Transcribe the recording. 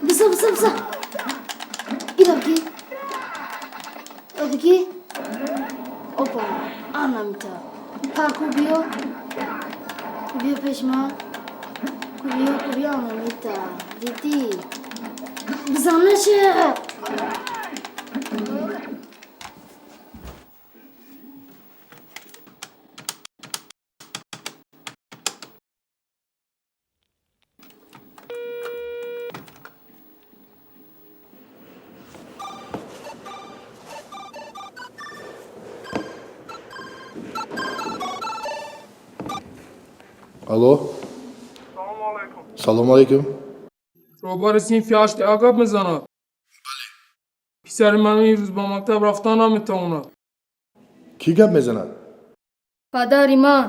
Биза, биза, биза. Ира ки. Одаки. Опа, анамита. Па, ку биё. Ку биё пеш ман. Ку биё, ку биё, анамита. Дидӣ? Бизан, наша. Алло. Салому алайкум. Салому алайкум. Роҳбари синфи ҳашти А гап мезанад? Писари ман ин рӯз ба мактаб рафтан наметавонад. Кӣ гап мезанад? Падари ман.